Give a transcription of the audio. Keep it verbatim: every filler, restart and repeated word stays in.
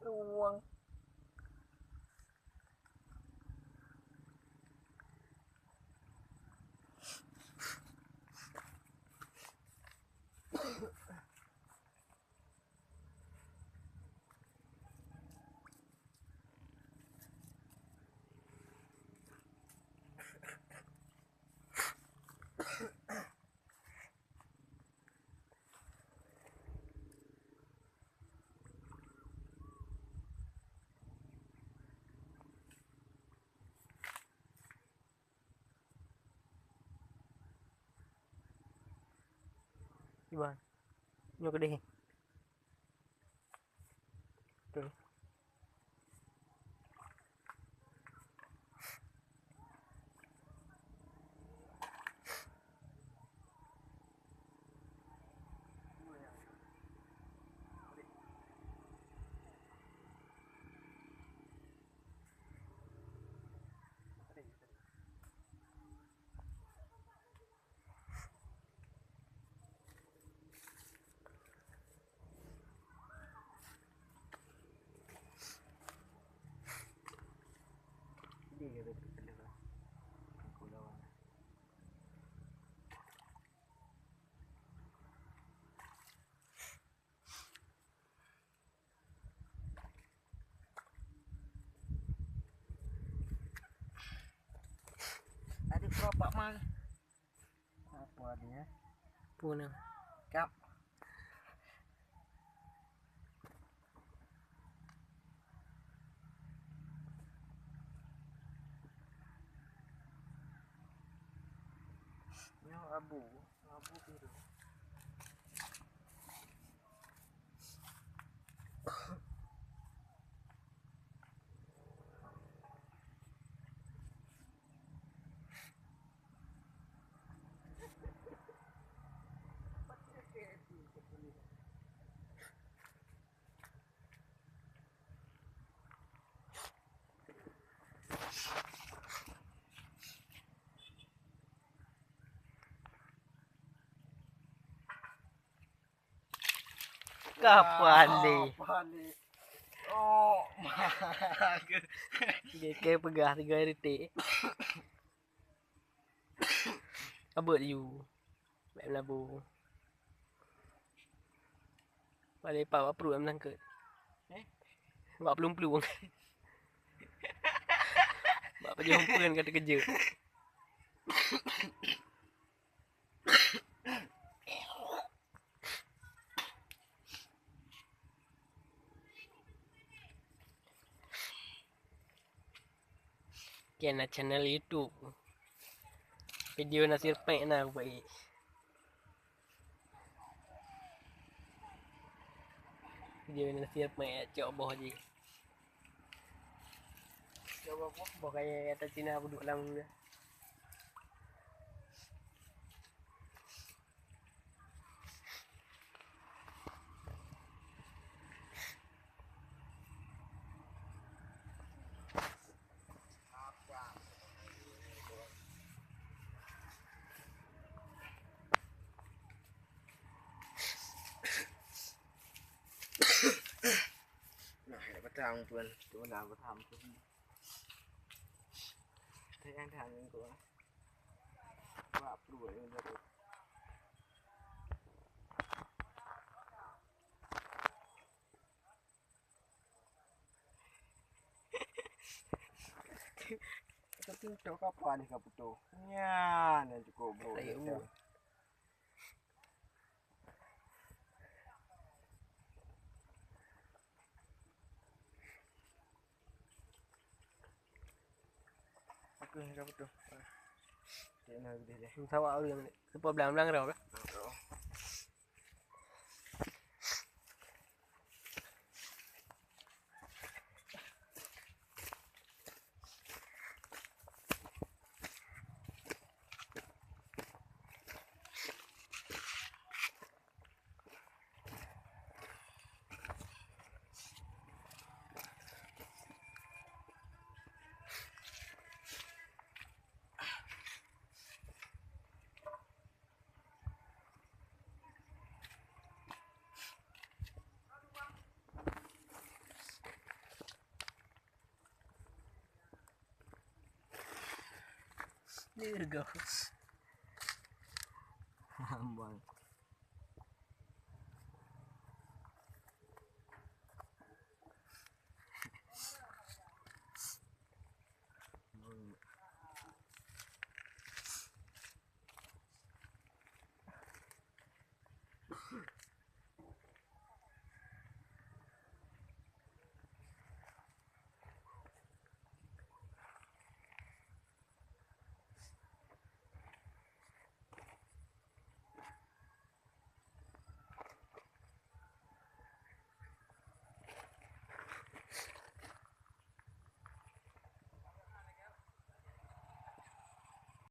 Peluang. Iban. Nyoe keudeh. Betul. Aduh, bapak mang. Apa dia? Apa ni? Kap. Nyoe abu, abu biru. Ka paléh. Oh, ma. Gèt-gèt peugah tiga retek. Abot laju. Bèk meulabu. Paléh pat bak pruet meulangkeut. Eh? Bak plueng-plueng. Bak pajoh peuen ka teukeujot. Kèe na channel YouTube. Video na sirpèk na kuba i. Video na sirpèk cok boh jih. Cok boh, boh kaya ata Cina peuduek lam. Nah, ada batang pun. Tu lah batang pun. Ada yang dah nunggu. Bak puluh yang dah. Tapi untuk apa ni kau putus? Nyan yang cukup bro. Saya umur. Keuh ka beutôi. Cek na geudeh deh. Sawa ureueng ni. Seupôt blang-blang rau kah? Dirgo. Ambon.